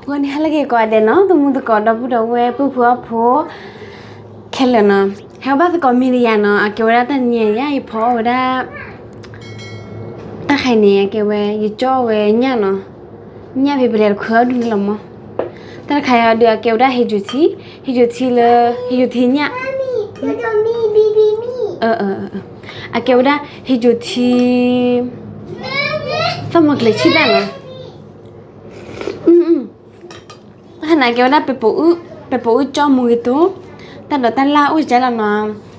ဂီၤန့ၣ်ဟါလၢအဂ့ၤကိးဂၤဒဲးနီၤ, သမူသကိး ဒီပုၢ်ဒီဝဲၢ် ပုၢ်ဖိဝဲၢ်ဖိ ခဲလၢာ်နီၤ, ဟဲဘၣ်သကိးမံၤဒီးယၤနီၤ, အကဲဝဲဒၣ်တနံၤအံၤ ယဖီအီၣ်ဝဲဒၣ် တၢ်ခါအံၤန့ၣ် အကဲဝဲ ယကၠီဝဲညၣ်နီၤ, ညၣ်ဖဲပလဲၤတခွဲအီၣ်ဒုန့ၣ်လီၤမး, တၢ်တခါအံၤဒုး အကဲဝဲဒၣ်ဟ့ယိၤထံ, ဟ့ယိၤထံလၢ ဟ့ယိၤထံညၣ်, အကဲဝဲဒၣ်ဟ့ယိၤထံ သီၣ်မီၤကျဲၤဆံၣ်တၢ်နီၤ, တၢ်ခါန့ၣ် အကဲဝဲဒၣ် ပဲၤပိာ်အူကၠီမူဂ့ၤတိၢ်, တၢ်ဒိးတၢ်လၢ်အိၣ်ကလဲာ်လီၤနီၤ,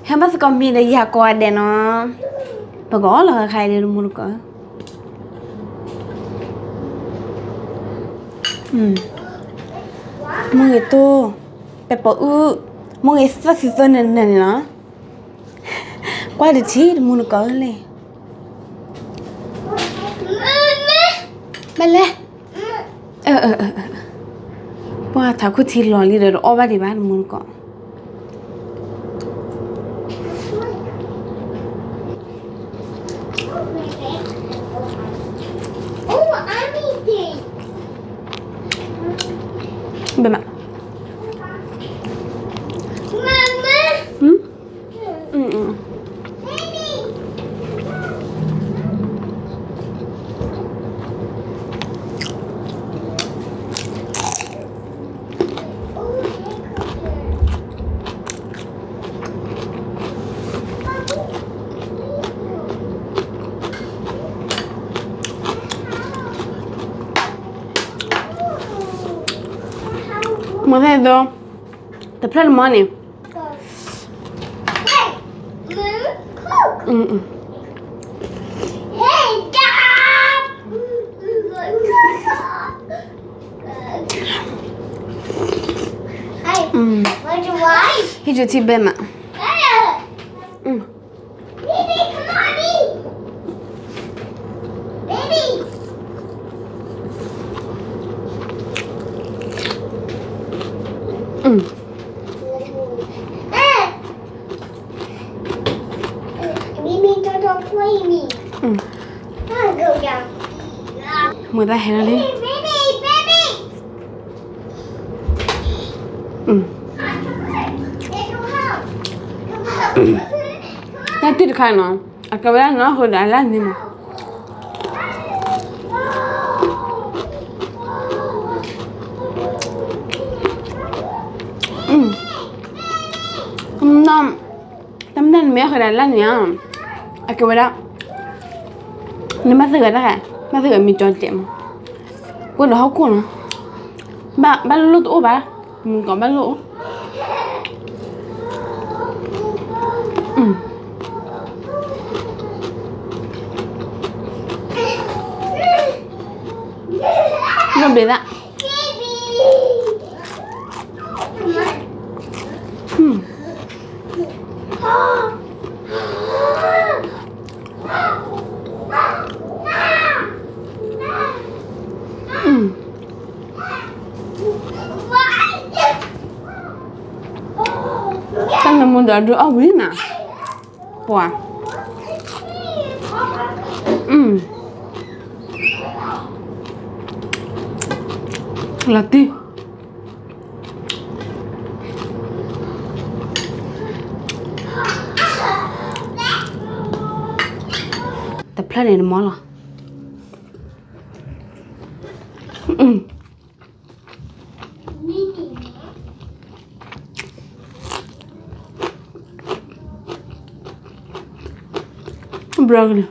ဟဲဘၣ်သကိးမံၤဒီးယၤကိးဂၤဒဲးနီၤ, ပကအီၣ်လီၤဃါဃါအံၤဒီးတမူတကိး, မူဂ့ၤတိၢ်, ပဲၤပိာ်အူ, မူဂ့ၤသၣ်သံသၢနၢၤနၢၤန့ၣ်နီၤ, ကွၢ်တထံၣ်တမူတကိးလဲၣ်, ဘၣ်လဲၣ် ပှၤထးခိၣ်ထံလီၤလံဒီး တအီၣ်ဘၣ်ဒံးဘၣ်တမူတကိး, ဘယ်မှာ อืมอืม မ့ၢ်သ့ၣ်ဒိ, တဖျၢၣ်တမီန့ၣ်, ဟ့ၣ်ယိၤထံဘဲမး, baby, don't, don't play me. မ့ၢ်တၢ်ဟဲလီၤလံ. တၢ်တံၢ်တခါနီၤ, အကဲဝဲဒၣ်နီၢ်ဃုာ်ဒီးအလၢ်န့ၣ်နီၤ. တၢ်မနုၤနမ့ၢ်ဃုာ်ဒီးအလၢ်န့ၣ်ဧါ, အကဲဝဲဒၣ် နဘၣ်သဂၢၢ်တၢ်, ဘၣ်သဂၢၢ်မ့ၢ်ကၠီတဲာ်မး, အိၣ်ဒီးဟီၣ်ခိၣ်နီၤ, ဘၣ်လိၣ်တအိၣ်ဘၣ်, မုၢ်ကီးဘၣ်လိၣ်အိၣ်, လိၣ်ဘျ့းသး. တၢ်နမူဒီးဒုးအီၣ်ဝံၤနၤ, ပှၤ, လီၤတံၢ် တဖျၢၣ်န့ၣ်တမီလီၤ. ဘြီ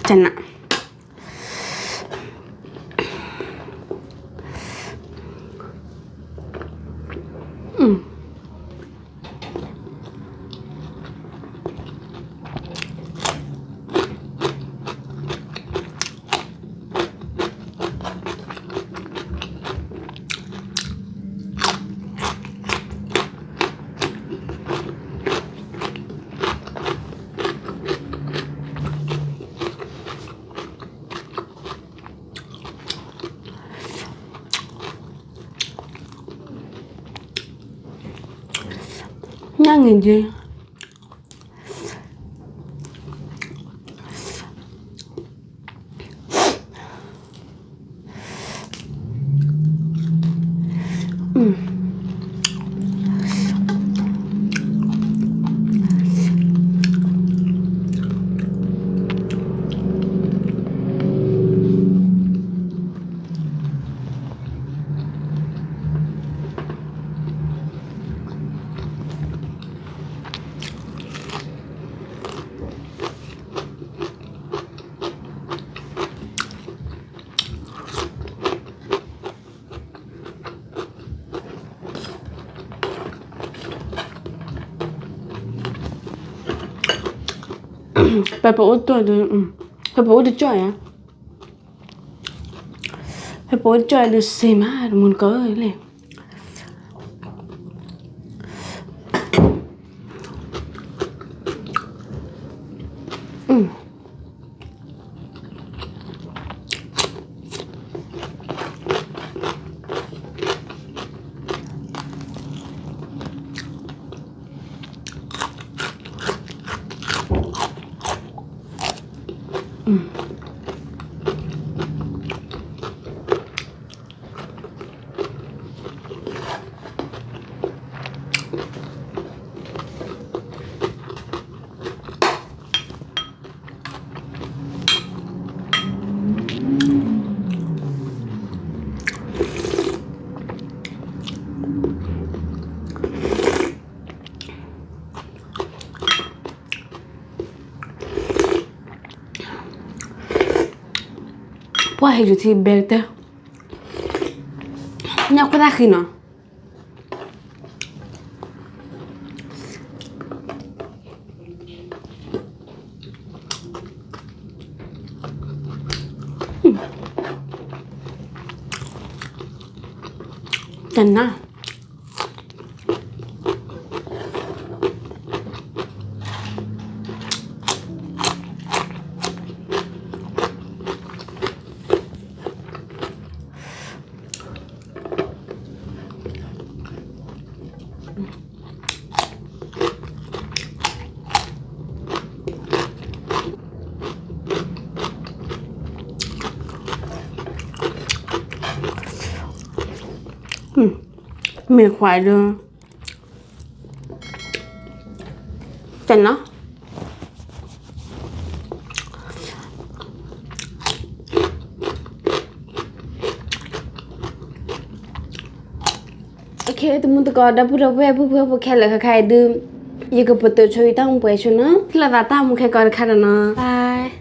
ကလံၤ တနၢ် တ ညၣ်င့ၤက့ ပပအိၣ်တ ပပအိၣ်တကၠီၣ်ယါ, ပပအိၣ်တကၠီၣ်ယါဒုးစ့မး တမူတကိးလဲၣ်. ပှၤဟဲယူၤထံဘဲတၢ်, ညၣ်ခိၣ်သၣ်ဃံနီၤ. တနၢ် မ့ၢ်ခွါဒီး တနၢ် တမူတကိး ဒီပုၢ်ဒီဝဲၢ် ပုၢ်ဖိဝဲၢ်ဖိခဲလၢာ်ခဲခါအံၤဒုး ယကပတုာ်ဆိယတၢ်မူပှဲၤဆိနီၤ, ထံၣ်လိာ်သးတၢ်မူခဲကိာ်တခါဒီးနီၤ, bye.